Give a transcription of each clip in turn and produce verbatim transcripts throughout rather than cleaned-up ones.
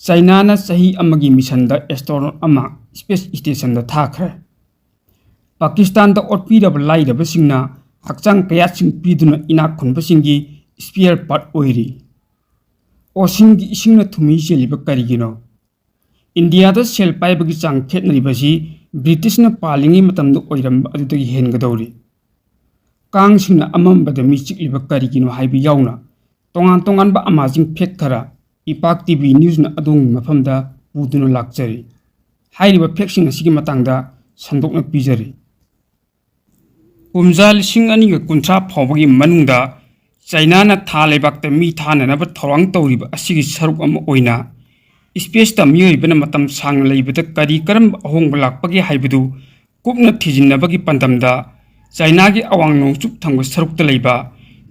ꯆꯥꯏꯅꯥꯅ ꯆꯍꯤ ꯑꯃꯒꯤ ꯃꯤꯁꯟꯗ ꯑꯦꯁꯇ꯭ꯔꯣꯅꯣꯠ ꯑꯃ ꯁ꯭ꯄꯦꯁ ꯁ꯭ꯇꯦꯁꯟꯗ ꯊꯥꯈ꯭ꯔꯦ꯫ ꯄꯥꯀꯤꯁꯇꯥꯟꯗ ꯑꯣꯠꯄꯤꯔꯕ ꯂꯥꯏꯔꯕꯁꯤꯡꯅ ꯍꯛꯆꯥꯡ ꯀꯌꯥꯠꯁꯤꯡ ꯄꯤꯗꯨꯅ ꯏꯅꯥꯛ ꯈꯨꯟꯕꯁꯤꯡꯒꯤ ꯁ꯭ꯄꯤꯌꯔ ꯄꯥꯔꯠ ꯑꯣꯏꯔꯤ꯫ ꯑꯣꯁꯤꯟꯒꯤ ꯏꯁꯤꯡꯅ ꯊꯨꯝꯍꯤ ꯆꯦꯜꯂꯤꯕ ꯀꯔꯤꯒꯤꯅꯣ? ꯏꯟꯗꯤꯌꯥꯗ ꯁꯦꯜ ꯄꯥꯏꯕꯒꯤ ꯆꯥꯡ ꯈꯦꯠꯅꯔꯤꯕꯁꯤ ꯕ꯭ꯔꯤꯇꯤꯁꯅ ꯄꯥꯜꯂꯤꯉꯩ ꯃꯇꯝꯗ ꯑꯣꯏꯔꯝꯕ ꯑꯗꯨꯗꯒꯤ ꯍꯦꯟꯒꯗꯧꯔꯤ꯫ ꯀꯥꯡꯁꯤꯡꯅ ꯑꯃꯝꯕꯗ ꯃꯤ ꯆꯤꯛꯂꯤꯕ ꯀꯔꯤꯒꯤꯅꯣ ꯍꯥꯏꯕ ꯌꯥꯎꯅ ꯇꯣꯉꯥꯟ ꯇꯣꯉꯥꯟꯕ ꯑꯃꯥꯖꯤꯡ ꯐꯦꯛ ꯈꯔ ꯏꯄꯥꯛ ꯇꯤ ꯚꯤ ꯅ꯭ꯌꯨꯁꯅ ꯑꯗꯣꯝꯒꯤ ꯃꯐꯝꯗ ꯄꯨꯗꯨꯅ ꯂꯥꯛꯆꯔꯤ꯫ ꯍꯥꯏꯔꯤꯕ ꯐꯦꯛꯁꯤꯡ ꯑꯁꯤꯒꯤ ꯃꯇꯥꯡꯗ ꯁꯟꯗꯣꯛꯅ ꯄꯤꯖꯔꯤ꯫ ꯀꯨꯝꯖꯥ ꯂꯤꯁꯤꯡ ꯑꯅꯤꯒ ꯀꯨꯟꯊ꯭ꯔꯥ ꯐꯥꯎꯕꯒꯤ ꯃꯅꯨꯡꯗ ꯆꯥꯏꯅꯥꯅ ꯊꯥ ꯂꯩꯕꯥꯛꯇ ꯃꯤ ꯊꯥꯅꯅꯕ ꯊꯧꯔꯥꯡ ꯇꯧꯔꯤꯕ ꯑꯁꯤꯒꯤ ꯁꯔꯨꯛ ꯑꯃ ꯑꯣꯏꯅ ꯁ꯭ꯄꯦꯁꯇ ꯃꯤꯑꯣꯏꯕꯅ ꯃꯇꯝ ꯁꯥꯡꯅ ꯂꯩꯕꯗ ꯀꯔꯤ ꯀꯔꯝꯕ ꯑꯍꯣꯡꯕ ꯂꯥꯛꯄꯒꯦ ꯍꯥꯏꯕꯗꯨ ꯀꯨꯞꯅ ꯊꯤꯖꯤꯟꯅꯕꯒꯤ ꯄꯥꯟꯗꯝꯗ ꯆꯥꯏꯅꯥꯒꯤ ꯑꯋꯥꯡ ꯅꯣꯡꯆꯨꯞ ꯊꯪꯕ ꯁꯔꯨꯛꯇ ꯂꯩꯕ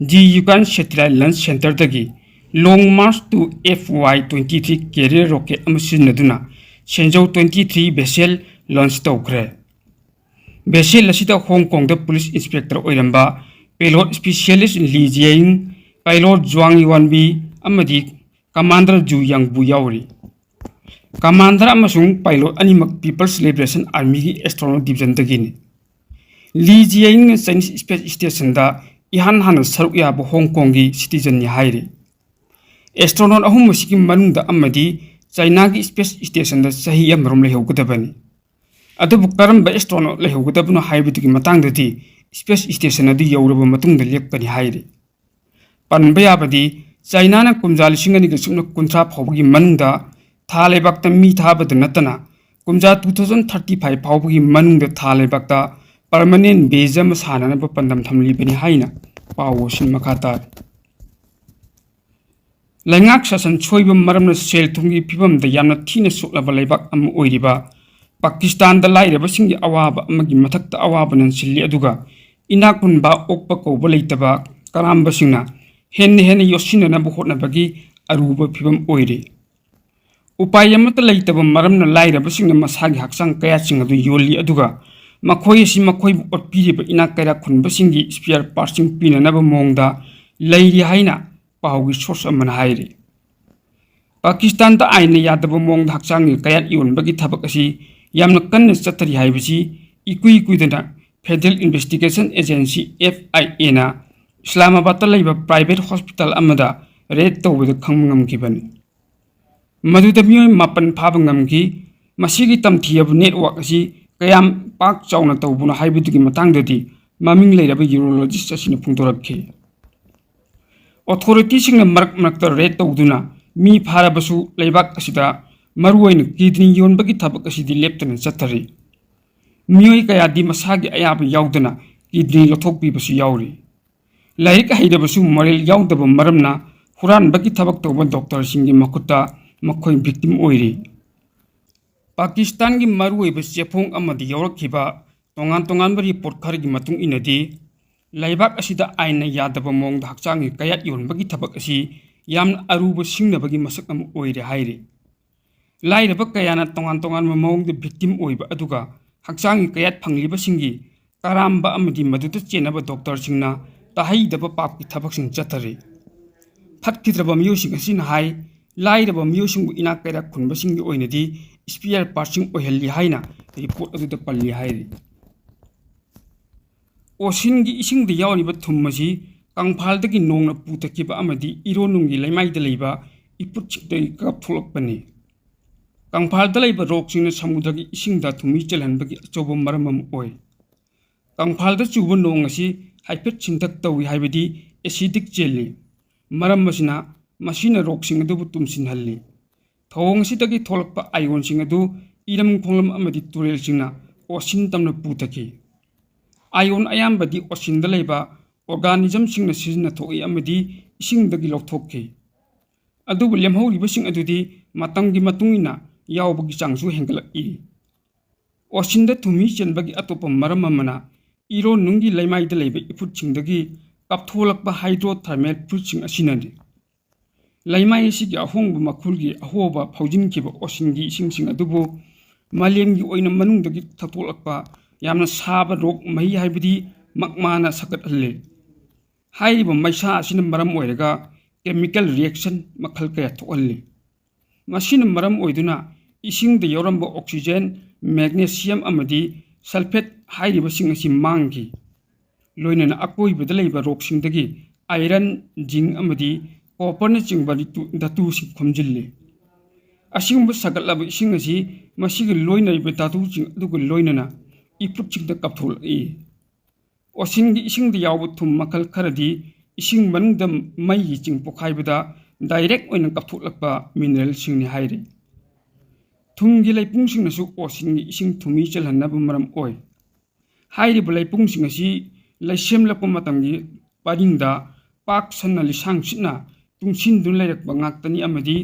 ꯖꯤ ꯌꯨꯀꯥꯟ ꯁꯦꯇꯤꯂꯥꯏꯠ ꯂꯟꯆ ꯁꯦꯟꯇꯔꯗꯒꯤ Long March to F Y twenty three carrier rocket ꯑꯃ ꯁꯤꯖꯤꯟꯅꯗꯨꯅ ꯁꯦꯟꯖꯧ twenty three vessel launch ꯇꯧꯈ꯭ꯔꯦ꯫ Vessel ꯑꯁꯤꯗ ꯍꯣꯡ ꯀꯣꯡꯗ ꯄꯨꯂꯤꯁ ꯏꯟꯁꯄꯦꯛꯇꯔ ꯑꯣꯏꯔꯝꯕ pilot specialist ꯂꯤ ꯖꯤꯌꯥꯏꯡ, pilot ꯖꯨꯋꯥꯡ ꯌꯨꯋꯥꯟꯕꯤ ꯑꯃꯗꯤ commander ꯖꯨ ꯌꯥꯡꯕꯨ ꯌꯥꯎꯔꯤ꯫ Commander ꯑꯃꯁꯨꯡ pilot ꯑꯅꯤꯃꯛ People's Liberation Armyꯒꯤ astronaut divisionꯗꯒꯤꯅꯤ꯫ ꯂꯤ ꯖꯤꯌꯥꯏꯡꯅ Chinese space stationꯗ ꯏꯍꯥꯟ ꯍꯥꯟꯅ ꯁꯔꯨꯛ ꯌꯥꯕ ꯍꯣꯡ ꯀꯣꯡꯒꯤ citizenꯅꯤ ꯍꯥꯏꯔꯤ꯫ Astronaut ꯑꯍꯨꯝ ꯑꯁꯤꯒꯤ ꯃꯅꯨꯡꯗ ꯑꯃꯗꯤ ꯆꯥꯏꯅꯥꯒꯤ space stationꯗ ꯆꯍꯤ ꯑꯃꯔꯣꯝ ꯂꯩꯍꯧꯒꯗꯕꯅꯤ꯫ ꯑꯗꯨꯕꯨ ꯀꯔꯝꯕ astronaut ꯂꯩꯍꯧꯒꯗꯕꯅꯣ ꯍꯥꯏꯕꯗꯨꯒꯤ ꯃꯇꯥꯡꯗꯗꯤ space station ꯑꯗꯨ ꯌꯧꯔꯕ ꯃꯇꯨꯡꯗ ꯂꯦꯞꯀꯅꯤ ꯍꯥꯏꯔꯤ꯫ ꯄꯟꯕ ꯌꯥꯕꯗꯤ, ꯆꯥꯏꯅꯥꯅ ꯀꯨꯝꯖꯥ ꯂꯤꯁꯤꯡ ꯑꯅꯤꯒ ꯁꯨꯞꯅ ꯀꯨꯟꯊ꯭ꯔꯥ ꯐꯥꯎꯕꯒꯤ ꯃꯅꯨꯡꯗ ꯊꯥ ꯂꯩꯕꯥꯛꯇ ꯃꯤ ꯊꯥꯕꯗ ꯅꯠꯇꯅ, ꯀꯨꯝꯖꯥ two thousand thirty five ꯐꯥꯎꯕꯒꯤ ꯃꯅꯨꯡꯗ ꯊꯥ ꯂꯩꯕꯥꯛꯇ permanent base ꯑꯃ ꯁꯥꯅꯅꯕ ꯄꯥꯟꯗꯝ ꯊꯝꯂꯤꯕꯅꯤ ꯍꯥꯏꯅ ꯄꯥꯎ ꯑꯁꯤꯅ ꯃꯈꯥ ꯇꯥꯔꯤ꯫ ꯂꯩꯉꯥꯛ ꯁꯥꯁꯟ ꯁꯣꯏꯕ ꯃꯔꯝꯅ ꯁꯦꯜ ꯊꯨꯝꯒꯤ ꯐꯤꯕꯝꯗ ꯌꯥꯝꯅ ꯊꯤꯅ ꯁꯣꯛꯂꯕ ꯂꯩꯕꯥꯛ ꯑꯃ ꯑꯣꯏꯔꯤꯕ ꯄꯥꯀꯤꯁꯇꯥꯟꯗ ꯂꯥꯏꯔꯕꯁꯤꯡꯒꯤ ꯑꯋꯥꯕ ꯑꯃꯒꯤ ꯃꯊꯛꯇ ꯑꯋꯥꯕ ꯅꯟꯁꯤꯜꯂꯤ, ꯑꯗꯨꯒ ꯏꯅꯥꯛ ꯈꯨꯟꯕ ꯑꯣꯛꯄ ꯀꯧꯕ ꯂꯩꯇꯕ ꯀꯔꯥꯝꯕꯁꯤꯡꯅ ꯍꯦꯟꯅ ꯍꯦꯟꯅ ꯌꯣꯠꯁꯤꯟꯅꯅꯕ ꯍꯣꯠꯅꯕꯒꯤ ꯑꯔꯨꯕ ꯐꯤꯕꯝ ꯑꯣꯏꯔꯤ꯫ ꯎꯄꯥꯏ ꯑꯃꯠꯇ ꯂꯩꯇꯕ ꯃꯔꯝꯅ ꯂꯥꯏꯔꯕꯁꯤꯡꯅ ꯃꯁꯥꯒꯤ ꯍꯛꯆꯥꯡ ꯀꯌꯥꯠꯁꯤꯡ ꯑꯗꯨ ꯌꯣꯜꯂꯤ, ꯑꯗꯨꯒ ꯃꯈꯣꯏ ꯑꯁꯤ ꯃꯈꯣꯏꯕꯨ ꯑꯣꯠꯄꯤꯔꯤꯕ ꯏꯅꯥꯛ ꯀꯩꯔꯥꯛ ꯈꯨꯟꯕꯁꯤꯡꯒꯤ spare partꯁꯤꯡ ꯄꯤꯅꯅꯕ ꯃꯑꯣꯡꯗ ꯂꯩꯔꯤ ꯍꯥꯏꯅ ꯄꯥꯎꯒꯤ source ꯑꯃꯅ ꯍꯥꯏꯔꯤ꯫ ꯄꯥꯀꯤꯁꯇꯥꯟꯗ ꯑꯥꯏꯟꯅ ꯌꯥꯗꯕ ꯃꯑꯣꯡꯗ ꯍꯛꯆꯥꯡꯒꯤ ꯀꯌꯥꯠ ꯌꯣꯟꯕꯒꯤ ꯊꯕꯛ ꯑꯁꯤ ꯌꯥꯝꯅ ꯀꯟꯅ ꯆꯠꯊꯔꯤ ꯍꯥꯏꯕꯁꯤ ꯏꯀꯨꯏ ꯀꯨꯏꯗꯅ Federal Investigation Agency, F I Aꯅ ꯏꯁꯂꯥꯃꯥꯕꯥꯗꯇ ꯂꯩꯕ private hospital ꯑꯃꯗ raid ꯇꯧꯕꯗ ꯈꯪꯕ ꯉꯝꯈꯤꯕꯅꯤ꯫ ꯃꯗꯨꯗ ꯃꯤꯑꯣꯏ ꯃꯥꯄꯟ ꯐꯥꯕ ꯉꯝꯈꯤ꯫ ꯃꯁꯤꯒꯤ ꯇꯝꯊꯤꯔꯕ network ꯑꯁꯤ ꯀꯌꯥꯝ ꯄꯥꯛ ꯆꯥꯎꯅ ꯇꯧꯕꯅꯣ ꯍꯥꯏꯕꯗꯨꯒꯤ ꯃꯇꯥꯡꯗꯗꯤ ꯃꯃꯤꯡ ꯂꯩꯔꯕ urologist ꯑꯁꯤꯅ ꯐꯣꯡꯗꯣꯔꯛꯈꯤ꯫ Authorityꯁꯤꯡꯅ ꯃꯔꯛ ꯃꯔꯛꯇ raid ꯇꯧꯗꯨꯅ ꯃꯤ ꯐꯥꯔꯕꯁꯨ, ꯂꯩꯕꯥꯛ ꯑꯁꯤꯗ ꯃꯔꯨꯑꯣꯏꯅ kidney ꯌꯣꯟꯕꯒꯤ ꯊꯕꯛ ꯑꯁꯤꯗꯤ ꯂꯦꯞꯇꯅ ꯆꯠꯊꯔꯤ꯫ ꯃꯤꯑꯣꯏ ꯀꯌꯥꯗꯤ ꯃꯁꯥꯒꯤ ꯑꯌꯥꯕ ꯌꯥꯎꯗꯅ kidney ꯂꯧꯊꯣꯛꯄꯤꯕꯁꯨ ꯌꯥꯎꯔꯤ꯫ ꯂꯥꯏꯔꯤꯛ ꯍꯩꯔꯕꯁꯨ ꯃꯔꯤꯜ ꯌꯥꯎꯗꯕ ꯃꯔꯝꯅ ꯍꯨꯔꯥꯟꯕꯒꯤ ꯊꯕꯛ ꯇꯧꯕ doctorꯁꯤꯡꯒꯤ ꯃꯈꯨꯠꯇ ꯃꯈꯣꯏ victim ꯑꯣꯏꯔꯤ꯫ ꯄꯥꯀꯤꯁꯇꯥꯟꯒꯤ ꯃꯔꯨꯑꯣꯏꯕ ꯆꯦꯐꯣꯡ ꯑꯃꯗ ꯌꯥꯎꯔꯛꯈꯤꯕ ꯇꯣꯉꯥꯟ ꯇꯣꯉꯥꯟꯕ report ꯈꯔꯒꯤ ꯃꯇꯨꯡ ꯏꯟꯅꯗꯤ, ꯂꯩꯕꯥꯛ ꯑꯁꯤꯗ ꯑꯥꯏꯟꯅ ꯌꯥꯗꯕ ꯃꯑꯣꯡꯗ ꯍꯛꯆꯥꯡꯒꯤ ꯀꯌꯥꯠ ꯌꯣꯟꯕꯒꯤ ꯊꯕꯛ ꯑꯁꯤ ꯌꯥꯝꯅ ꯑꯔꯨꯕ ꯁꯤꯡꯅꯕꯒꯤ ꯃꯁꯛ ꯑꯃ ꯑꯣꯏꯔꯦ ꯍꯥꯏꯔꯤ꯫ ꯂꯥꯏꯔꯕ ꯀꯌꯥꯅ ꯇꯣꯉꯥꯟ ꯇꯣꯉꯥꯟꯕ ꯃꯑꯣꯡꯗ victim ꯑꯣꯏꯕ, ꯑꯗꯨꯒ ꯍꯛꯆꯥꯡꯒꯤ ꯀꯌꯥꯠ ꯐꯪꯂꯤꯕꯁꯤꯡꯒꯤ ꯀꯔꯥꯝꯕ ꯑꯃꯗꯤ ꯃꯗꯨꯗ ꯆꯦꯟꯅꯕ doctorꯁꯤꯡꯅ ꯇꯥꯍꯩꯗꯕ ꯄꯥꯞꯀꯤ ꯊꯕꯛꯁꯤꯡ ꯆꯠꯊꯔꯤ꯫ ꯐꯠꯈꯤꯗ꯭ꯔꯕ ꯃꯤꯑꯣꯏꯁꯤꯡ ꯑꯁꯤꯅ ꯍꯥꯏ, ꯂꯥꯏꯔꯕ ꯃꯤꯑꯣꯏꯁꯤꯡꯕꯨ ꯏꯅꯥꯛ ꯀꯩꯔꯥꯛ ꯈꯨꯟꯕꯁꯤꯡꯒꯤ ꯑꯣꯏꯅꯗꯤ spare partsꯁꯤꯡ ꯑꯣꯏꯍꯜꯂꯤ ꯍꯥꯏꯅ report ꯑꯗꯨꯗ ꯄꯜꯂꯤ ꯍꯥꯏꯔꯤ꯫ Oceanꯒꯤ ꯏꯁꯤꯡꯗ ꯌꯥꯎꯔꯤꯕ ꯊꯨꯝ ꯑꯁꯤ ꯀꯪꯐꯥꯜꯗꯒꯤ ꯅꯣꯡꯅ ꯄꯨꯊꯈꯤꯕ ꯑꯃꯗꯤ ꯏꯔꯣꯟꯅꯨꯡꯒꯤ ꯂꯩꯃꯥꯏꯗ ꯂꯩꯕ ꯏꯐꯨꯠꯁꯤꯡꯗꯒꯤ ꯀꯥꯞꯊꯣꯛꯂꯛꯄꯅꯤ꯫ ꯀꯪꯐꯥꯜꯗ ꯂꯩꯕ rockꯁꯤꯡꯅ ꯁꯃꯨꯗ꯭ꯔꯒꯤ ꯏꯁꯤꯡꯗ ꯊꯨꯝꯍꯤ ꯆꯦꯜꯍꯟꯕꯒꯤ ꯑꯆꯧꯕ ꯃꯔꯝ ꯑꯃ ꯑꯣꯏ꯫ ꯀꯪꯐꯥꯜꯗ ꯆꯨꯕ ꯅꯣꯡ ꯑꯁꯤ ꯍꯥꯏꯐꯦꯠ ꯁꯤꯟꯊꯛ ꯇꯧꯏ ꯍꯥꯏꯕꯗꯤ acidic ꯆꯦꯜꯂꯤ꯫ ꯃꯔꯝ ꯑꯁꯤꯅ ꯃꯁꯤꯅ rockꯁꯤꯡ ꯑꯗꯨꯕꯨ ꯇꯨꯝꯁꯤꯟꯍꯜꯂꯤ꯫ ꯊꯧꯑꯣꯡ ꯑꯁꯤꯗꯒꯤ ꯊꯣꯛꯂꯛꯄ ironꯁꯤꯡ ꯑꯗꯨ ꯏꯔꯝ ꯈꯣꯡꯂꯝ ꯑꯃꯗꯤ ꯇꯨꯔꯦꯜꯁꯤꯡꯅ ocean ꯇꯝꯅ ꯄꯨꯊꯈꯤ꯫ Iron ꯑꯌꯥꯝꯕꯗꯤ oceanꯗ ꯂꯩꯕ organismꯁꯤꯡꯅ ꯁꯤꯖꯤꯟꯅꯊꯣꯛꯏ ꯑꯃꯗꯤ ꯏꯁꯤꯡꯗꯒꯤ ꯂꯧꯊꯣꯛꯈꯤ꯫ ꯑꯗꯨꯕꯨ ꯂꯦꯝꯍꯧꯔꯤꯕꯁꯤꯡ ꯑꯗꯨꯗꯤ ꯃꯇꯝꯒꯤ ꯃꯇꯨꯡ ꯏꯟꯅ ꯌꯥꯎꯕꯒꯤ ꯆꯥꯡꯁꯨ ꯍꯦꯟꯒꯠꯂꯛꯏ꯫ Oceanꯗ ꯊꯨꯝꯍꯤ ꯆꯦꯟꯕꯒꯤ ꯑꯇꯣꯞꯄ ꯃꯔꯝ ꯑꯃꯅ ꯏꯔꯣꯟꯅꯨꯡꯒꯤ ꯂꯩꯃꯥꯏꯗ ꯂꯩꯕ ꯏꯐꯨꯠꯁꯤꯡꯗꯒꯤ ꯀꯥꯞꯊꯣꯛꯂꯛꯄ hydrothermal fluidꯁꯤꯡ ꯑꯁꯤꯅꯅꯤ꯫ ꯂꯩꯃꯥꯏ ꯑꯁꯤꯒꯤ ꯑꯍꯣꯡꯕ ꯃꯈꯨꯜꯒꯤ ꯑꯍꯣꯕ ꯐꯥꯎꯖꯤꯟꯈꯤꯕ oceanꯒꯤ ꯏꯁꯤꯡꯁꯤꯡ ꯑꯗꯨꯕꯨ ꯃꯥꯂꯦꯝꯒꯤ ꯑꯣꯏꯅ ꯃꯅꯨꯡꯗꯒꯤ ꯊꯣꯛꯂꯛꯄ ꯌꯥꯝꯅ ꯁꯥꯕ rock ꯃꯩ ꯍꯥꯏꯕꯗꯤ magmaꯅ ꯁꯛꯀꯠꯍꯜꯂꯤ꯫ ꯍꯥꯏꯔꯤꯕ ꯃꯩꯁꯥ ꯑꯁꯤꯅ ꯃꯔꯝ ꯑꯣꯏꯔꯒ chemical reaction ꯃꯈꯜ ꯀꯌꯥ ꯊꯣꯛꯍꯜꯂꯤ꯫ ꯃꯁꯤꯅ ꯃꯔꯝ ꯑꯣꯏꯗꯨꯅ ꯏꯁꯤꯡꯗ ꯌꯥꯎꯔꯝꯕ oxygen, magnesium ꯑꯃꯗꯤ sulphate ꯍꯥꯏꯔꯤꯕꯁꯤꯡ ꯑꯁꯤ ꯃꯥꯡꯈꯤ꯫ ꯂꯣꯏꯅꯅ ꯑꯀꯣꯏꯕꯗ ꯂꯩꯕ ꯔꯣꯛꯁꯤꯡꯗꯒꯤ iron, zinc ꯑꯃꯗꯤ copperꯅꯆꯤꯡꯕ ꯔꯤꯇꯨ-, ꯙꯥꯇꯨꯁꯤꯡ ꯈꯣꯝꯖꯤꯜꯂꯤ꯫ ꯑꯁꯤꯒꯨꯝꯕ ꯁꯥꯒꯠꯂꯕ ꯏꯁꯤꯡ ꯑꯁꯤ ꯃꯁꯤꯒ ꯂꯣꯏꯅꯔꯤꯕ ꯙꯥꯇꯨꯁꯤꯡ ꯑꯗꯨꯒ ꯂꯣꯏꯅꯅ ꯏꯐꯨꯠꯁꯤꯡꯗ ꯀꯥꯞꯊꯣꯛꯂꯛꯏ꯫ Oceanꯒꯤ ꯏꯁꯤꯡꯗ ꯌꯥꯎꯕ ꯊꯨꯝ ꯃꯈꯜ ꯈꯔꯗꯤ ꯏꯁꯤꯡ ꯃꯅꯨꯡꯗ ꯃꯩꯒꯤ ꯆꯤꯡ ꯄꯣꯈꯥꯏꯕꯗ direct ꯑꯣꯏꯅ ꯀꯥꯞꯊꯣꯛꯂꯛꯄ mineralꯁꯤꯡꯅꯤ ꯍꯥꯏꯔꯤ꯫ ꯊꯨꯝꯒꯤ ꯂꯩꯄꯨꯡꯁꯤꯡꯅꯁꯨ oceanꯒꯤ ꯏꯁꯤꯡ ꯊꯨꯝꯍꯤ ꯆꯦꯜꯍꯟꯅꯕ ꯃꯔꯝ ꯑꯣꯏ꯫ ꯍꯥꯏꯔꯤꯕ ꯂꯩꯄꯨꯡꯁꯤꯡ ꯑꯁꯤ ꯂꯩꯁꯦꯝꯂꯛꯄ ꯃꯇꯝꯒꯤ ꯄꯔꯤꯡꯗ ꯄꯥꯛ ꯁꯟꯅ ꯂꯤꯁꯥꯡ ꯁꯤꯠꯅ ꯇꯨꯡꯁꯤꯟꯗꯨꯅ ꯂꯩꯔꯛꯄ ꯉꯥꯛꯇꯅꯤ ꯑꯃꯗꯤ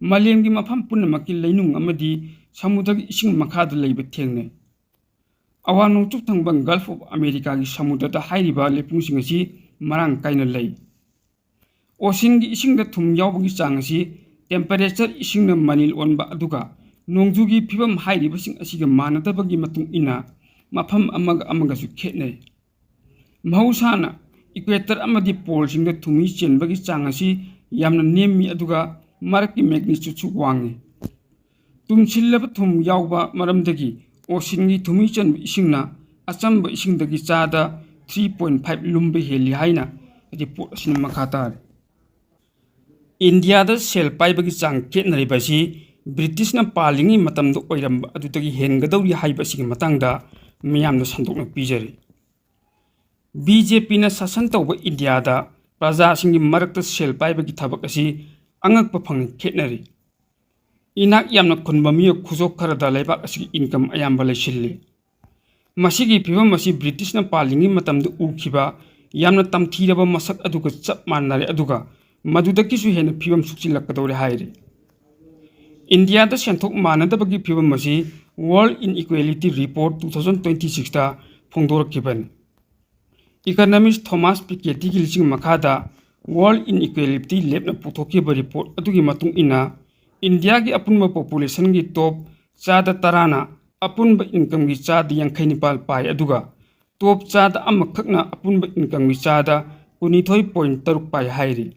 ꯃꯥꯂꯦꯝꯒꯤ ꯃꯐꯝ ꯄꯨꯝꯅꯃꯛꯀꯤ ꯂꯩꯅꯨꯡ ꯑꯃꯗꯤ ꯁꯃꯨꯗ꯭ꯔꯒꯤ ꯏꯁꯤꯡ ꯃꯈꯥꯗ ꯂꯩꯕ ꯊꯦꯡꯅꯩ꯫ ꯑꯋꯥꯡ ꯅꯣꯡꯆꯨꯞ ꯊꯪꯕ Gulf of Americaꯒꯤ ꯁꯃꯨꯗ꯭ꯔꯗ ꯍꯥꯏꯔꯤꯕ ꯂꯩꯄꯨꯡꯁꯤꯡ ꯑꯁꯤ ꯃꯔꯥꯡ ꯀꯥꯏꯅ ꯂꯩ꯫ Oceanꯒꯤ ꯏꯁꯤꯡꯗ ꯊꯨꯝ ꯌꯥꯎꯕꯒꯤ ꯆꯥꯡ ꯑꯁꯤ temperature ꯏꯁꯤꯡꯅ ꯃꯅꯤꯜ ꯑꯣꯟꯕ ꯑꯗꯨꯒ ꯅꯣꯡꯖꯨꯒꯤ ꯐꯤꯕꯝ ꯍꯥꯏꯔꯤꯕꯁꯤꯡ ꯑꯁꯤꯒ ꯃꯥꯟꯅꯗꯕꯒꯤ ꯃꯇꯨꯡ ꯏꯟꯅ ꯃꯐꯝ ꯑꯃꯒ ꯑꯃꯒꯁꯨ ꯈꯦꯠꯅꯩ꯫ ꯃꯍꯧꯁꯥꯅ equator ꯑꯃꯗꯤ poleꯁꯤꯡꯗ ꯊꯨꯝꯍꯤ ꯆꯦꯟꯕꯒꯤ ꯆꯥꯡ ꯑꯁꯤ ꯌꯥꯝꯅ ꯅꯦꯝꯃꯤ ꯑꯗꯨꯒ ꯃꯔꯛꯀꯤ magnitudeꯁꯨ ꯋꯥꯡꯏ꯫ ꯇꯨꯡꯁꯤꯜꯂꯕ ꯊꯨꯝ ꯌꯥꯎꯕ ꯃꯔꯝꯗꯒꯤ oceanꯒꯤ ꯊꯨꯝꯍꯤ ꯆꯟꯕ ꯏꯁꯤꯡꯅ ꯑꯆꯝꯕ ꯏꯁꯤꯡꯗꯒꯤ ꯆꯥꯗ three point five ꯂꯨꯝꯕ ꯍꯦꯜꯂꯤ ꯍꯥꯏꯅ report ꯑꯁꯤꯅ ꯃꯈꯥ ꯇꯥꯔꯤ꯫ ꯏꯟꯗꯤꯌꯥꯗ ꯁꯦꯜ ꯄꯥꯏꯕꯒꯤ ꯆꯥꯡ ꯈꯦꯠꯅꯔꯤꯕ ꯑꯁꯤ ꯕ꯭ꯔꯤꯇꯤꯁꯅ ꯄꯥꯜꯂꯤꯉꯩ ꯃꯇꯝꯗ ꯑꯣꯏꯔꯝꯕ ꯑꯗꯨꯗꯒꯤ ꯍꯦꯟꯒꯗꯧꯔꯤ ꯍꯥꯏꯕ ꯑꯁꯤꯒꯤ ꯃꯇꯥꯡꯗ ꯃꯤꯌꯥꯝꯗ ꯁꯟꯗꯣꯛꯅ ꯄꯤꯖꯔꯤ꯫ ꯕꯤ ꯖꯦ ꯄꯤꯅ ꯁꯥꯁꯟ ꯇꯧꯕ ꯏꯟꯗꯤꯌꯥꯗ ꯄ꯭ꯔꯖꯥꯁꯤꯡꯒꯤ ꯃꯔꯛꯇ ꯁꯦꯜ ꯄꯥꯏꯕꯒꯤ ꯊꯕꯛ ꯑꯁꯤ ꯑꯉꯛꯄ ꯐꯪꯅ ꯈꯦꯠꯅꯔꯤ꯫ ꯏꯅꯥꯛ ꯌꯥꯝꯅ ꯈꯨꯟꯕ ꯃꯤꯑꯣꯏ ꯈꯨꯖꯣꯞ ꯈꯔꯗ ꯂꯩꯕꯥꯛ ꯑꯁꯤꯒꯤ income ꯑꯌꯥꯝꯕ ꯂꯩꯁꯤꯜꯂꯤ꯫ ꯃꯁꯤꯒꯤ ꯐꯤꯚꯝ ꯑꯁꯤ ꯕ꯭ꯔꯤꯇꯤꯁꯅ ꯄꯥꯜꯂꯤꯉꯩ ꯃꯇꯝꯗ ꯎꯈꯤꯕ ꯌꯥꯝꯅ ꯇꯝꯊꯤꯔꯕ ꯃꯁꯛ ꯑꯗꯨꯒ ꯆꯞ ꯃꯥꯟꯅꯔꯦ, ꯑꯗꯨꯒ ꯃꯗꯨꯗꯒꯤꯁꯨ ꯍꯦꯟꯅ ꯐꯤꯚꯝ ꯁꯣꯛꯆꯤꯜꯂꯛꯀꯗꯧꯔꯦ ꯍꯥꯏꯔꯤ꯫ ꯏꯟꯗꯤꯌꯥꯗ ꯁꯦꯟꯊꯣꯛ ꯃꯥꯟꯅꯗꯕꯒꯤ ꯐꯤꯚꯝ ꯑꯁꯤ World Inequality Report two thousand twenty sixꯇ ꯐꯣꯡꯗꯣꯔꯛꯈꯤꯕꯅꯤ꯫ Economist Thomas Pikettyꯒꯤ ꯂꯤꯆꯤꯡ ꯃꯈꯥꯗ World Inequality Labꯅ ꯄꯨꯊꯣꯛꯈꯤꯕ report ꯑꯗꯨꯒꯤ ꯃꯇꯨꯡ ꯏꯟꯅ, ꯏꯟꯗꯤꯌꯥꯒꯤ ꯑꯄꯨꯟꯕ populationꯒꯤ top ꯆꯥꯗ ꯇꯔꯥꯅ ꯑꯄꯨꯟꯕ incomeꯒꯤ ꯆꯥꯗ ꯌꯥꯡꯈꯩ ꯅꯤꯄꯥꯜ ꯄꯥꯏ, ꯑꯗꯨꯒ top ꯆꯥꯗ ꯑꯃꯈꯛꯅ ꯑꯄꯨꯟꯕ incomeꯒꯤ ꯆꯥꯗ ꯀꯨꯟꯅꯤꯊꯣꯏ point ꯇꯔꯨꯛ ꯄꯥꯏ ꯍꯥꯏꯔꯤ꯫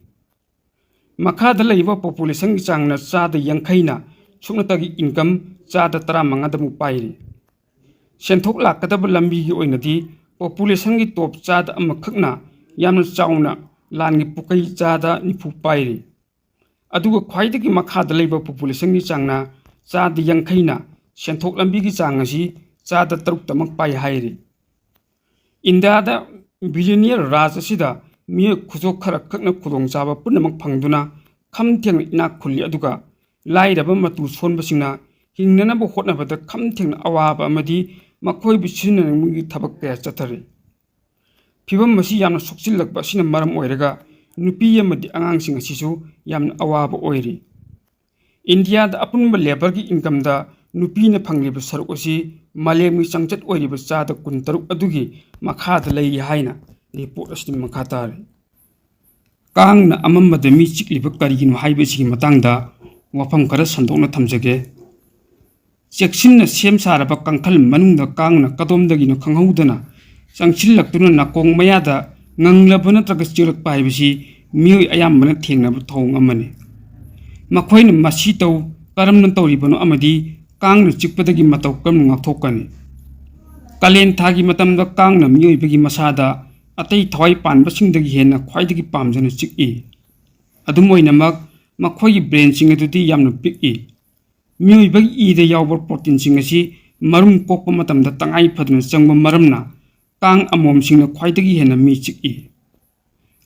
ꯃꯈꯥꯗ ꯂꯩꯕ populationꯒꯤ ꯆꯥꯡꯅ ꯆꯥꯗ ꯌꯥꯡꯈꯩꯅ ꯁꯨꯞꯅꯇꯒꯤ income ꯆꯥꯗ ꯇꯔꯥꯃꯉꯥꯗꯃꯨꯛ ꯄꯥꯏꯔꯤ꯫ ꯁꯦꯟꯊꯣꯛ ꯂꯥꯛꯀꯗꯕ ꯂꯝꯕꯤꯒꯤ ꯑꯣꯏꯅꯗꯤ populationꯒꯤ top ꯆꯥꯗ ꯑꯃꯈꯛꯅ ꯌꯥꯝꯅ ꯆꯥꯎꯅ ꯂꯥꯟꯒꯤ ꯄꯨꯀꯩ ꯆꯥꯗ ꯅꯤꯐꯨ ꯄꯥꯏꯔꯤ꯫ ꯑꯗꯨꯒ ꯈ꯭ꯋꯥꯏꯗꯒꯤ ꯃꯈꯥꯗ ꯂꯩꯕ populationꯒꯤ ꯆꯥꯡꯅ ꯆꯥꯗ ꯌꯥꯡꯈꯩꯅ ꯁꯦꯟꯊꯣꯛ ꯂꯝꯕꯤꯒꯤ ꯆꯥꯡ ꯑꯁꯤ ꯆꯥꯗ ꯇꯔꯨꯛꯇꯃꯛ ꯄꯥꯏ ꯍꯥꯏꯔꯤ꯫ ꯏꯟꯗꯤꯌꯥꯗ billionaire ꯔꯥꯖ ꯑꯁꯤꯗ ꯃꯤꯑꯣꯏ ꯈꯨꯖꯣꯞ ꯈꯔ ꯈꯛꯅ ꯈꯨꯗꯣꯡꯆꯥꯕ ꯄꯨꯝꯅꯃꯛ ꯐꯪꯗꯨꯅ ꯈꯝ ꯊꯦꯡꯅ ꯏꯅꯥꯛ ꯈꯨꯜꯂꯤ, ꯑꯗꯨꯒ ꯂꯥꯏꯔꯕ ꯃꯇꯨ ꯁꯣꯟꯕꯁꯤꯡꯅ ꯍꯤꯡꯅꯅꯕ ꯍꯣꯠꯅꯕꯗ ꯈꯝ ꯊꯦꯡꯅ ꯑꯋꯥꯕ ꯑꯃꯗꯤ ꯃꯈꯣꯏꯕꯨ ꯁꯤꯖꯤꯟꯅꯅꯤꯡꯕꯒꯤ ꯊꯕꯛ ꯀꯌꯥ ꯆꯠꯊꯔꯤ꯫ ꯐꯤꯚꯝ ꯑꯁꯤ ꯌꯥꯝꯅ ꯁꯣꯛꯆꯤꯜꯂꯛꯄ ꯑꯁꯤꯅ ꯃꯔꯝ ꯑꯣꯏꯔꯒ ꯅꯨꯄꯤ ꯑꯃꯗꯤ ꯑꯉꯥꯡꯁꯤꯡ ꯑꯁꯤꯁꯨ ꯌꯥꯝꯅ ꯑꯋꯥꯕ ꯑꯣꯏꯔꯤ꯫ ꯏꯟꯗꯤꯌꯥꯗ ꯑꯄꯨꯟꯕ labourꯒꯤ incomeꯗ ꯅꯨꯄꯤꯅ ꯐꯪꯂꯤꯕ ꯁꯔꯨꯛ ꯑꯁꯤ ꯃꯥꯂꯦꯝꯒꯤ ꯆꯥꯡꯆꯠ ꯑꯣꯏꯔꯤꯕ ꯆꯥꯗ ꯀꯨꯟꯇꯔꯨꯛ ꯑꯗꯨꯒꯤ ꯃꯈꯥꯗ ꯂꯩꯔꯤ ꯍꯥꯏꯅ report ꯑꯁꯤꯅ ꯃꯈꯥ ꯇꯥꯔꯤ꯫ ꯀꯥꯡꯅ ꯑꯃꯝꯕꯗ ꯃꯤ ꯆꯤꯛꯂꯤꯕ ꯀꯔꯤꯒꯤꯅꯣ ꯍꯥꯏꯕꯁꯤꯒꯤ ꯃꯇꯥꯡꯗ ꯋꯥꯐꯝ ꯈꯔ ꯁꯟꯗꯣꯛꯅ ꯊꯝꯖꯒꯦ꯫ ꯆꯦꯛꯁꯤꯟꯅ ꯁꯦꯝ ꯁꯥꯔꯕ ꯀꯥꯡꯈꯜ ꯃꯅꯨꯡꯗ ꯀꯥꯡꯅ ꯀꯗꯣꯝꯗꯒꯤꯅꯣ ꯈꯪꯍꯧꯗꯅ ꯆꯪꯁꯤꯜꯂꯛꯇꯨꯅ ꯅꯥꯀꯣꯡ ꯃꯌꯥꯗ ꯉꯪꯂꯕ ꯅꯠꯇ꯭ꯔꯒ ꯆꯤꯛꯂꯛꯄ ꯍꯥꯏꯕꯁꯤ ꯃꯤꯑꯣꯏ ꯑꯌꯥꯝꯕꯅ ꯊꯦꯡꯅꯕ ꯊꯧꯑꯣꯡ ꯑꯃꯅꯤ꯫ ꯃꯈꯣꯏꯅ ꯃꯁꯤ ꯇꯧ ꯀꯔꯝꯅ ꯇꯧꯔꯤꯕꯅꯣ ꯑꯃꯗꯤ ꯀꯥꯡꯅ ꯆꯤꯛꯄꯗꯒꯤ ꯃꯇꯧ ꯀꯔꯝꯅ ꯉꯥꯛꯊꯣꯛꯀꯅꯤ? ꯀꯥꯂꯦꯟ ꯊꯥꯒꯤ ꯃꯇꯝꯗ ꯀꯥꯡꯅ ꯃꯤꯑꯣꯏꯕꯒꯤ ꯃꯁꯥꯗ ꯑꯇꯩ ꯊꯋꯥꯏ ꯄꯥꯟꯕꯁꯤꯡꯗꯒꯤ ꯍꯦꯟꯅ ꯈ꯭ꯋꯥꯏꯗꯒꯤ ꯄꯥꯝꯖꯅ ꯆꯤꯛꯏ꯫ ꯑꯗꯨꯝ ꯑꯣꯏꯅꯃꯛ, ꯃꯈꯣꯏꯒꯤ brainꯁꯤꯡ ꯑꯗꯨꯗꯤ ꯌꯥꯝꯅ ꯄꯤꯛꯏ꯫ ꯃꯤꯑꯣꯏꯕꯒꯤ ꯏꯗ ꯌꯥꯎꯕ proteinꯁꯤꯡ ꯑꯁꯤ ꯃꯔꯨꯝ ꯀꯣꯛꯄ ꯃꯇꯝꯗ ꯇꯉꯥꯏ ꯐꯗꯅ ꯆꯪꯕ ꯃꯔꯝꯅ, ꯀꯥꯡ ꯑꯃꯣꯝꯁꯤꯡꯅ ꯈ꯭ꯋꯥꯏꯗꯒꯤ ꯍꯦꯟꯅ ꯃꯤ ꯆꯤꯛꯏ꯫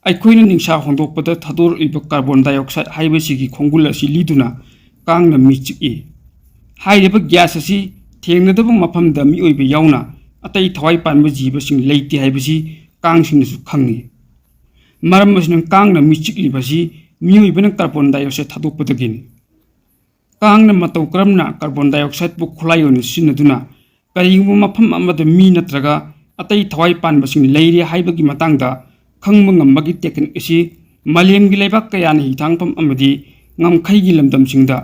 ꯑꯩꯈꯣꯏꯅ ꯅꯤꯡꯁꯥ ꯍꯣꯟꯗꯣꯛꯄꯗ ꯊꯥꯗꯣꯔꯛꯂꯤꯕ carbon dioxide ꯍꯥꯏꯕꯁꯤꯒꯤ ꯈꯣꯡꯒꯨꯜ ꯑꯁꯤ ꯂꯤꯗꯨꯅ ꯀꯥꯡꯅ ꯃꯤ ꯆꯤꯛꯏ꯫ ꯍꯥꯏꯔꯤꯕ gas ꯑꯁꯤ ꯊꯦꯡꯅꯗꯕ ꯃꯐꯝꯗ ꯃꯤꯑꯣꯏꯕ ꯌꯥꯎꯅ ꯑꯇꯩ ꯊꯋꯥꯏ ꯄꯥꯟꯕ ꯖꯤꯕꯁꯤꯡ ꯂꯩꯇꯦ ꯍꯥꯏꯕꯁꯤ ꯀꯥꯡꯁꯤꯡꯅꯁꯨ ꯈꯪꯏ꯫ ꯃꯔꯝ ꯑꯁꯤꯅ, ꯀꯥꯡꯅ ꯃꯤ ꯆꯤꯛꯂꯤꯕ ꯑꯁꯤ ꯃꯤꯑꯣꯏꯕꯅ carbon dioxide ꯊꯥꯗꯣꯛꯄꯗꯒꯤꯅꯤ꯫ ꯀꯥꯡꯅ ꯃꯇꯧ ꯀꯔꯝꯅ carbon dioxideꯄꯨ ꯈꯨꯠꯂꯥꯏ ꯑꯣꯏꯅ ꯁꯤꯖꯤꯟꯅꯗꯨꯅ ꯀꯔꯤꯒꯨꯝꯕ ꯃꯐꯝ ꯑꯃꯗ ꯃꯤ ꯅꯠꯇ꯭ꯔꯒ ꯑꯇꯩ ꯊꯋꯥꯏ ꯄꯥꯟꯕꯁꯤꯡ ꯂꯩꯔꯦ ꯍꯥꯏꯕꯒꯤ ꯃꯇꯥꯡꯗ ꯈꯪꯕ ꯉꯝꯕꯒꯤ technique ꯑꯁꯤ ꯃꯥꯂꯦꯝꯒꯤ ꯂꯩꯕꯥꯛ ꯀꯌꯥꯅ ꯍꯤꯊꯥꯡꯐꯝ ꯑꯃꯗꯤ ꯉꯝꯈꯩꯒꯤ ꯂꯝꯗꯝꯁꯤꯡꯗ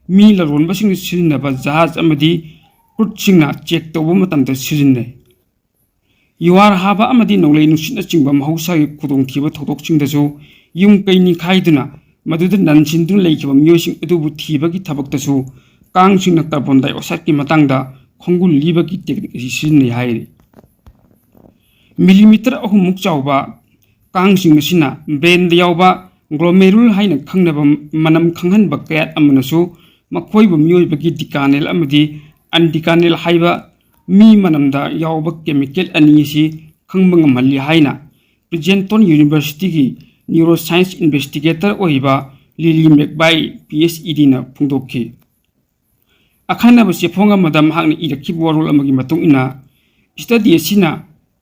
ꯃꯤ ꯂꯂꯣꯟꯕꯁꯤꯡꯅ ꯁꯤꯖꯤꯟꯅꯕ ꯖꯍꯥꯖ ꯑꯃꯗꯤ cruiseꯁꯤꯡꯅ check ꯇꯧꯕ ꯃꯇꯝꯗ ꯁꯤꯖꯤꯟꯅꯩ꯫ ꯌꯨꯍꯥꯔ ꯍꯥꯕ ꯑꯃꯗꯤ ꯅꯣꯡꯂꯩ ꯅꯨꯡꯁꯤꯠꯅꯆꯤꯡꯕ ꯃꯍꯧꯁꯥꯒꯤ ꯈꯨꯗꯣꯡꯊꯤꯕ ꯊꯧꯗꯣꯛꯁꯤꯡꯗꯁꯨ ꯌꯨꯝ ꯀꯩ ꯅꯤꯡꯈꯥꯏꯗꯨꯅ ꯃꯗꯨꯗ ꯅꯟꯁꯤꯟꯗꯨꯅ ꯂꯩꯈꯤꯕ ꯃꯤꯑꯣꯏꯁꯤꯡ ꯑꯗꯨꯕꯨ ꯊꯤꯕꯒꯤ ꯊꯕꯛꯇꯁꯨ ꯀꯥꯡꯁꯤꯡꯅ carbon dioxideꯀꯤ ꯃꯇꯥꯡꯗ ꯈꯣꯡꯒꯨꯜ ꯂꯤꯕꯒꯤ technique ꯑꯁꯤ ꯁꯤꯖꯤꯟꯅꯩ ꯍꯥꯏꯔꯤ꯫ Millimeter ꯑꯍꯨꯝꯃꯨꯛ ꯆꯥꯎꯕ ꯀꯥꯡꯁꯤꯡ ꯑꯁꯤꯅ brainꯗ ꯌꯥꯎꯕ glomerule ꯍꯥꯏꯅ ꯈꯪꯅꯕ ꯃꯅꯝ ꯈꯪꯍꯟꯕ ꯀꯌꯥꯠ ꯑꯃꯅꯁꯨ ꯃꯈꯣꯏꯕꯨ ꯃꯤꯑꯣꯏꯕꯒꯤ decanal ꯑꯃꯗꯤ undecanal ꯍꯥꯏꯕ ꯃꯤ ꯃꯅꯝꯗ ꯌꯥꯎꯕ chemical ꯑꯅꯤ ꯑꯁꯤ ꯈꯪꯕ ꯉꯝꯍꯜꯂꯤ ꯍꯥꯏꯅ Princeton Universityꯒꯤ neuroscience investigator ꯑꯣꯏꯔꯤꯕ Lily McBride, PhDꯅ ꯐꯣꯡꯗꯣꯛꯈꯤ꯫ ꯑꯈꯟꯅꯕ ꯆꯦꯐꯣꯡ ꯑꯃꯗ ꯃꯍꯥꯛꯅ ꯏꯔꯛꯈꯤꯕ ꯋꯥꯔꯣꯜ ꯑꯃꯒꯤ ꯃꯇꯨꯡ ꯏꯟꯅ, study ꯑꯁꯤꯅ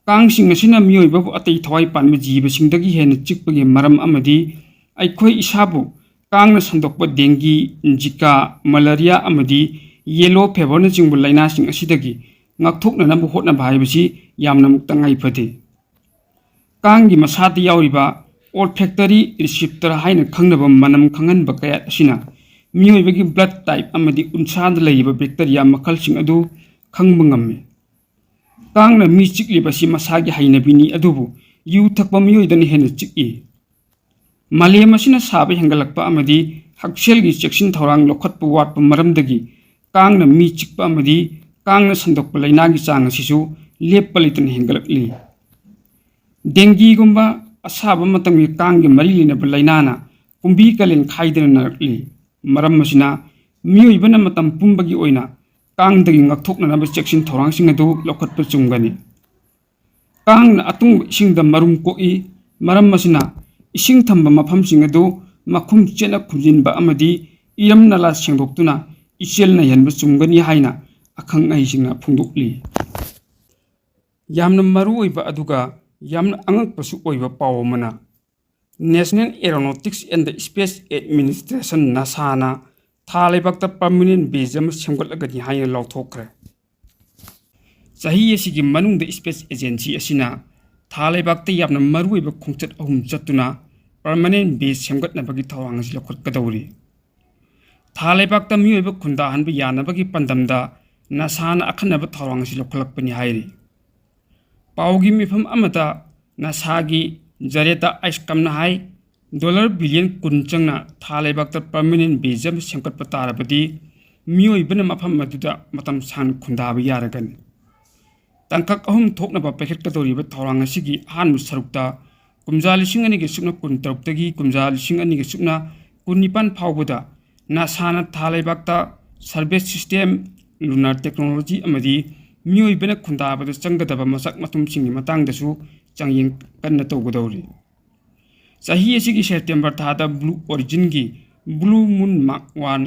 ꯀꯥꯡꯁꯤꯡ ꯑꯁꯤꯅ ꯃꯤꯑꯣꯏꯕꯕꯨ ꯑꯇꯩ ꯊꯋꯥꯏ ꯄꯥꯟꯕ ꯖꯤꯕꯁꯤꯡꯗꯒꯤ ꯍꯦꯟꯅ ꯆꯤꯛꯄꯒꯤ ꯃꯔꯝ ꯑꯃꯗꯤ ꯑꯩꯈꯣꯏ ꯏꯁꯥꯕꯨ ꯀꯥꯡꯅ ꯁꯟꯗꯣꯛꯄ dengue, Zika, malaria ꯑꯃꯗꯤ yellow feverꯅꯆꯤꯡꯕ ꯂꯥꯏꯅꯥꯁꯤꯡ ꯑꯁꯤꯗꯒꯤ ꯉꯥꯛꯊꯣꯛꯅꯅꯕ ꯍꯣꯠꯅꯕ ꯍꯥꯏꯕꯁꯤ ꯌꯥꯝꯅꯃꯛ ꯇꯉꯥꯏ ꯐꯗꯦ꯫ ꯀꯥꯡꯒꯤ ꯃꯁꯥꯗ ꯌꯥꯎꯔꯤꯕ olfactory receptor ꯍꯥꯏꯅ ꯈꯪꯅꯕ ꯃꯅꯝ ꯈꯪꯍꯟꯕ ꯀꯌꯥꯠ ꯑꯁꯤꯅ ꯃꯤꯑꯣꯏꯕꯒꯤ blood type ꯑꯃꯗꯤ ꯎꯟꯁꯥꯗ ꯂꯩꯔꯤꯕ bacteria ꯃꯈꯜꯁꯤꯡ ꯑꯗꯨ ꯈꯪꯕ ꯉꯝꯃꯤ꯫ ꯀꯥꯡꯅ ꯃꯤ ꯆꯤꯛꯂꯤꯕꯁꯤ ꯃꯁꯥꯒꯤ ꯍꯩꯅꯕꯤꯅꯤ, ꯑꯗꯨꯕꯨ ꯌꯨ ꯊꯛꯄ ꯃꯤꯑꯣꯏꯗꯅ ꯍꯦꯟꯅ ꯆꯤꯛꯏ꯫ ꯃꯥꯂꯦꯝ ꯑꯁꯤꯅ ꯁꯥꯕ ꯍꯦꯟꯒꯠꯂꯛꯄ ꯑꯃꯗꯤ ꯍꯛꯁꯦꯜꯒꯤ ꯆꯦꯛꯁꯤꯟ ꯊꯧꯔꯥꯡ ꯂꯧꯈꯠꯄ ꯋꯥꯠꯄ ꯃꯔꯝꯗꯒꯤ ꯀꯥꯡꯅ ꯃꯤ ꯆꯤꯛꯄ ꯑꯃꯗꯤ ꯀꯥꯡꯅ ꯁꯟꯗꯣꯛꯄ ꯂꯥꯏꯅꯥꯒꯤ ꯆꯥꯡ ꯑꯁꯤꯁꯨ ꯂꯦꯞꯄ ꯂꯩꯇꯅ ꯍꯦꯟꯒꯠꯂꯛꯂꯤ꯫ Dengueꯒꯨꯝꯕ ꯑꯁꯥꯕ ꯃꯇꯝꯒꯤ ꯀꯥꯡꯒꯤ ꯃꯔꯤ ꯂꯩꯅꯕ ꯂꯥꯏꯅꯥꯅ ꯀꯨꯝꯕꯤ ꯀꯥꯂꯦꯟ ꯈꯥꯏꯗꯅ ꯅꯥꯔꯛꯂꯤ꯫ ꯃꯔꯝ ꯑꯁꯤꯅ ꯃꯤꯑꯣꯏꯕꯅ ꯃꯇꯝ ꯄꯨꯝꯕꯒꯤ ꯑꯣꯏꯅ ꯀꯥꯡꯗꯒꯤ ꯉꯥꯛꯊꯣꯛꯅꯅꯕ ꯆꯦꯛꯁꯤꯟ ꯊꯧꯔꯥꯡꯁꯤꯡ ꯑꯗꯨ ꯂꯧꯈꯠꯄ ꯆꯨꯝꯒꯅꯤ꯫ ꯀꯥꯡꯅ ꯑꯇꯨꯡꯕ ꯏꯁꯤꯡꯗ ꯃꯔꯨꯝ ꯀꯣꯛꯏ꯫ ꯃꯔꯝ ꯑꯁꯤꯅ ꯏꯁꯤꯡ ꯊꯝꯕ ꯃꯐꯝꯁꯤꯡ ꯑꯗꯨ ꯃꯈꯨꯝ ꯆꯦꯠꯅ ꯈꯨꯝꯖꯤꯟꯕ ꯑꯃꯗꯤ ꯏꯔꯝ ꯅꯂꯥ ꯁꯦꯡꯗꯣꯛꯇꯨꯅ ꯏꯆꯦꯜ ꯅꯩꯍꯟꯕ ꯆꯨꯝꯒꯅꯤ ꯍꯥꯏꯅ ꯑꯈꯪ ꯑꯍꯩꯁꯤꯡꯅ ꯐꯣꯡꯗꯣꯛꯂꯤ꯫ ꯌꯥꯝꯅ ꯃꯔꯨꯑꯣꯏꯕ ꯑꯗꯨꯒ ꯌꯥꯝꯅ ꯑꯉꯛꯄꯁꯨ ꯑꯣꯏꯕ ꯄꯥꯎ ꯑꯃꯅ, National Aeronautics and Space Administration, NASAꯅ ꯊꯥ ꯂꯩꯕꯥꯛꯇ permanent base ꯑꯃ ꯁꯦꯝꯒꯠꯂꯒꯅꯤ ꯍꯥꯏꯅ ꯂꯥꯎꯊꯣꯛꯈ꯭ꯔꯦ꯫ ꯆꯍꯤ ꯑꯁꯤꯒꯤ ꯃꯅꯨꯡꯗ space agency ꯑꯁꯤꯅ ꯊꯥ ꯂꯩꯕꯥꯛꯇ ꯌꯥꯝꯅ ꯃꯔꯨꯑꯣꯏꯕ ꯈꯣꯡꯆꯠ ꯑꯍꯨꯝ ꯆꯠꯇꯨꯅ permanent base ꯁꯦꯝꯒꯠꯅꯕꯒꯤ ꯊꯧꯔꯥꯡ ꯑꯁꯤ ꯂꯧꯈꯠꯀꯗꯧꯔꯤ꯫ ꯊꯥ ꯂꯩꯕꯥꯛꯇ ꯃꯤꯑꯣꯏꯕ ꯈꯨꯟꯗꯥꯍꯟꯕ ꯌꯥꯅꯕꯒꯤ ꯄꯥꯟꯗꯝꯗ NASAꯅ ꯑꯈꯟꯅꯕ ꯊꯧꯔꯥꯡ ꯑꯁꯤ ꯂꯧꯈꯠꯂꯛꯄꯅꯤ ꯍꯥꯏꯔꯤ꯫ ꯄꯥꯎꯒꯤ ꯃꯤꯐꯝ ꯑꯃꯗ NASAꯒꯤ Jared Isaacmanꯅ ꯍꯥꯏ, ꯗꯣꯂꯔ ꯕꯤꯂꯤꯌꯟ ꯀꯨꯟ ꯆꯪꯅ ꯊꯥ ꯂꯩꯕꯥꯛꯇ permanent base ꯑꯃ ꯁꯦꯝꯒꯠꯄ ꯇꯥꯔꯕꯗꯤ, ꯃꯤꯑꯣꯏꯕꯅ ꯃꯐꯝ ꯑꯗꯨꯗ ꯃꯇꯝ ꯁꯥꯡꯅ ꯈꯨꯟꯗꯥꯕ ꯌꯥꯔꯒꯅꯤ꯫ ꯇꯥꯡꯀꯛ ꯑꯍꯨꯝ ꯊꯣꯛꯅꯕ ꯄꯥꯏꯈꯠꯀꯗꯧꯔꯤꯕ ꯊꯧꯔꯥꯡ ꯑꯁꯤꯒꯤ ꯑꯍꯥꯟꯕ ꯁꯔꯨꯛꯇ ꯀꯨꯝꯖꯥ ꯂꯤꯁꯤꯡ ꯑꯅꯤꯒ ꯁꯨꯞꯅ ꯀꯨꯟ ꯇꯔꯨꯛꯇꯒꯤ ꯀꯨꯝꯖꯥ ꯂꯤꯁꯤꯡ ꯑꯅꯤꯒ ꯁꯨꯞꯅ ꯀꯨꯟ ꯅꯤꯄꯥꯟ ꯐꯥꯎꯕꯗ NASAꯅ ꯊꯥ ꯂꯩꯕꯥꯛꯇ survey system, lunar technology ꯑꯃꯗꯤ ꯃꯤꯑꯣꯏꯕꯅ ꯈꯨꯟꯗꯥꯕꯗ ꯆꯪꯒꯗꯕ ꯃꯁꯛ ꯃꯊꯨꯝꯁꯤꯡꯒꯤ ꯃꯇꯥꯡꯗꯁꯨ ꯆꯥꯡꯌꯦꯡ ꯀꯟꯅ ꯇꯧꯒꯗꯧꯔꯤ꯫ ꯆꯍꯤ ꯑꯁꯤꯒꯤ ꯁꯦꯞꯇꯦꯝꯕꯔ ꯊꯥꯗ Blue Originꯒꯤ Blue Moon Mark one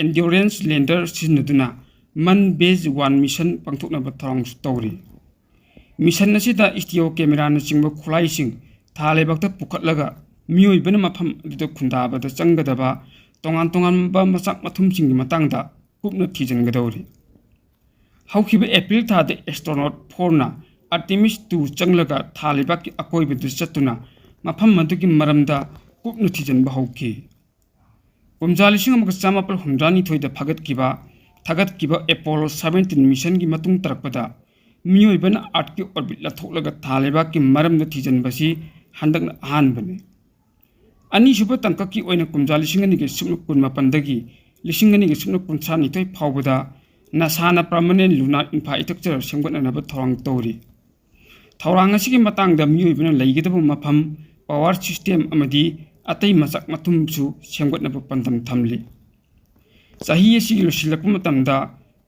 Endurance lander ꯁꯤꯖꯤꯟꯅꯗꯨꯅ Moon Base one mission ꯄꯥꯡꯊꯣꯛꯅꯕ ꯊꯧꯔꯥꯡꯁꯨ ꯇꯧꯔꯤ꯫ ꯃꯤꯁꯟ ꯑꯁꯤꯗ ꯁ꯭ꯇꯤꯔꯤꯑꯣ ꯀꯦꯃꯦꯔꯥꯅꯆꯤꯡꯕ ꯈꯨꯠꯂꯥꯏꯁꯤꯡ ꯊꯥ ꯂꯩꯕꯥꯛꯇ ꯄꯨꯈꯠꯂꯒ ꯃꯤꯑꯣꯏꯕꯅ ꯃꯐꯝ ꯑꯗꯨꯗ ꯈꯨꯟꯗꯥꯕꯗ ꯆꯪꯒꯗꯕ ꯇꯣꯉꯥꯟ ꯇꯣꯉꯥꯟꯕ ꯃꯆꯥꯛ ꯃꯊꯨꯝꯁꯤꯡꯒꯤ ꯃꯇꯥꯡꯗ ꯀꯨꯞꯅ ꯊꯤꯖꯤꯟꯒꯗꯧꯔꯤ꯫ ꯍꯧꯈꯤꯕ ꯑꯦꯄ꯭ꯔꯤꯜ ꯊꯥꯗ astronaut fourꯅ Artemis two ꯆꯪꯂꯒ ꯊꯥ ꯂꯩꯕꯥꯛꯀꯤ ꯑꯀꯣꯏꯕꯗ ꯆꯠꯇꯨꯅ ꯃꯐꯝ ꯑꯗꯨꯒꯤ ꯃꯔꯝꯗ ꯀꯨꯞꯅ ꯊꯤꯖꯤꯟꯕ ꯍꯧꯈꯤ꯫ ꯀꯨꯝꯖꯥ ꯂꯤꯁꯤꯡ ꯑꯃꯒ ꯆꯥꯃꯥꯄꯜ ꯍꯨꯝꯗ꯭ꯔꯥꯅꯤꯊꯣꯏꯗ ꯐꯒꯠꯈꯤꯕ, ꯊꯥꯒꯠꯈꯤꯕ Apollo seventeen missionꯒꯤ ꯃꯇꯨꯡ ꯇꯥꯔꯛꯄꯗ ꯃꯤꯑꯣꯏꯕꯅ Earthꯀꯤ orbit ꯂꯥꯊꯣꯛꯂꯒ ꯊꯥ ꯂꯩꯕꯥꯛꯀꯤ ꯃꯔꯝꯗ ꯊꯤꯖꯤꯟꯕꯁꯤ ꯍꯟꯗꯛꯅ ꯑꯍꯥꯟꯕꯅꯤ꯫ ꯑꯅꯤꯁꯨꯕ ꯇꯥꯡꯀꯛꯀꯤ ꯑꯣꯏꯅ ꯀꯨꯝꯖꯥ ꯂꯤꯁꯤꯡ ꯑꯅꯤꯒ ꯁꯨꯞꯅ ꯀꯨꯟ ꯃꯥꯄꯟꯗꯒꯤ ꯂꯤꯁꯤꯡ ꯑꯅꯤꯒ ꯁꯨꯞꯅ ꯀꯨꯟꯊ꯭ꯔꯥ ꯅꯤꯊꯣꯏ ꯐꯥꯎꯕꯗ NASAꯅ permanent lunar infrastructure ꯁꯦꯝꯒꯠꯅꯅꯕ ꯊꯧꯔꯥꯡ ꯇꯧꯔꯤ꯫ ꯊꯧꯔꯥꯡ ꯑꯁꯤꯒꯤ ꯃꯇꯥꯡꯗ ꯃꯤꯑꯣꯏꯕꯅ ꯂꯩꯒꯗꯕ ꯃꯐꯝ, power system ꯑꯃꯗꯤ ꯑꯇꯩ ꯃꯆꯥꯛ ꯃꯊꯨꯝꯁꯨ ꯁꯦꯝꯒꯠꯅꯕ ꯄꯥꯟꯗꯝ ꯊꯝꯂꯤ꯫ ꯆꯍꯤ ꯑꯁꯤꯒꯤ ꯂꯣꯏꯁꯤꯜꯂꯛꯄ ꯃꯇꯝꯗ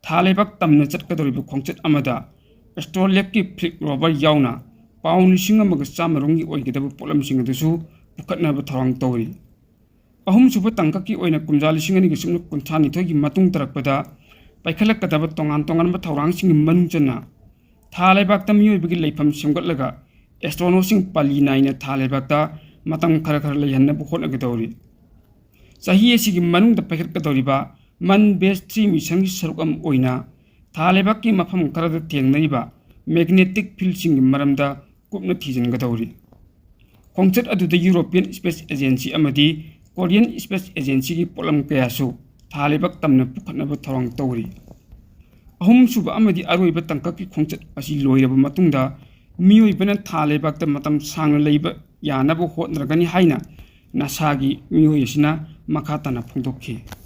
ꯊꯥ ꯂꯩꯕꯥꯛ ꯇꯝꯅ ꯆꯠꯀꯗꯧꯔꯤꯕ ꯈꯣꯡꯆꯠ ꯑꯃꯗ astrolabeꯀꯤ Flip rover ꯌꯥꯎꯅ pound ꯂꯤꯁꯤꯡ ꯑꯃꯒ ꯆꯥꯝꯃ ꯔꯣꯝꯒꯤ ꯑꯣꯏꯒꯗꯕ ꯄꯣꯠꯂꯝꯁꯤꯡ ꯑꯗꯨꯁꯨ ꯄꯨꯈꯠꯅꯕ ꯊꯧꯔꯥꯡ ꯇꯧꯔꯤ꯫ ꯑꯍꯨꯝꯁꯨꯕ ꯇꯥꯡꯀꯛꯀꯤ ꯑꯣꯏꯅ ꯀꯨꯝꯖꯥ ꯂꯤꯁꯤꯡ ꯑꯅꯤꯒ ꯁꯨꯞꯅ ꯀꯨꯟꯊ꯭ꯔꯥꯅꯤꯊꯣꯏꯒꯤ ꯃꯇꯨꯡ ꯇꯥꯔꯛꯄꯗ ꯄꯥꯏꯈꯠꯂꯛꯀꯗꯕ ꯇꯣꯉꯥꯟ ꯇꯣꯉꯥꯟꯕ ꯊꯧꯔꯥꯡꯁꯤꯡꯒꯤ ꯃꯅꯨꯡ ꯆꯟꯅ ꯊꯥ ꯂꯩꯕꯥꯛꯇ ꯃꯤꯑꯣꯏꯕꯒꯤ ꯂꯩꯐꯝ ꯁꯦꯝꯒꯠꯂꯒ astronautꯁꯤꯡ ꯄꯥꯂꯤ ꯅꯥꯏꯅ ꯊꯥ ꯂꯩꯕꯥꯛꯇ ꯃꯇꯝ ꯈꯔ ꯈꯔ ꯂꯩꯍꯟꯅꯕ ꯍꯣꯠꯅꯒꯗꯧꯔꯤ꯫ ꯆꯍꯤ ꯑꯁꯤꯒꯤ ꯃꯅꯨꯡꯗ ꯄꯥꯏꯈꯠꯀꯗꯧꯔꯤꯕ Moon Base three missionꯒꯤ ꯁꯔꯨꯛ ꯑꯃ ꯑꯣꯏꯅ ꯊꯥ ꯂꯩꯕꯥꯛꯀꯤ ꯃꯐꯝ ꯈꯔꯗ ꯊꯦꯡꯅꯔꯤꯕ magnetic fieldꯁꯤꯡꯒꯤ ꯃꯔꯝꯗ ꯀꯨꯞꯅ ꯊꯤꯖꯤꯟꯒꯗꯧꯔꯤ꯫ ꯈꯣꯡꯆꯠ ꯑꯗꯨꯗ European Space Agency ꯑꯃꯗꯤ Korean Space Agencyꯒꯤ ꯄꯣꯠꯂꯝ ꯀꯌꯥꯁꯨ ꯊꯥ ꯂꯩꯕꯥꯛ ꯇꯝꯅ ꯄꯨꯈꯠꯅꯕ ꯊꯧꯔꯥꯡ ꯇꯧꯔꯤ꯫ ꯑꯍꯨꯝꯁꯨꯕ ꯑꯃꯗꯤ ꯑꯔꯣꯏꯕ ꯇꯥꯡꯀꯛꯀꯤ ꯈꯣꯡꯆꯠ ꯑꯁꯤ ꯂꯣꯏꯔꯕ ꯃꯇꯨꯡꯗ ꯃꯤꯑꯣꯏꯕꯅ ꯊꯥ ꯂꯩꯕꯥꯛꯇ ꯃꯇꯝ ꯁꯥꯡꯅ ꯂꯩꯕ ꯌꯥꯅꯕ ꯍꯣꯠꯅꯔꯒꯅꯤ ꯍꯥꯏꯅ ꯅꯁꯥꯒꯤ ꯃꯤꯑꯣꯏ ꯑꯁꯤꯅ ꯃꯈꯥ ꯇꯥꯅ ꯐꯣꯡꯗꯣꯛꯈꯤ꯫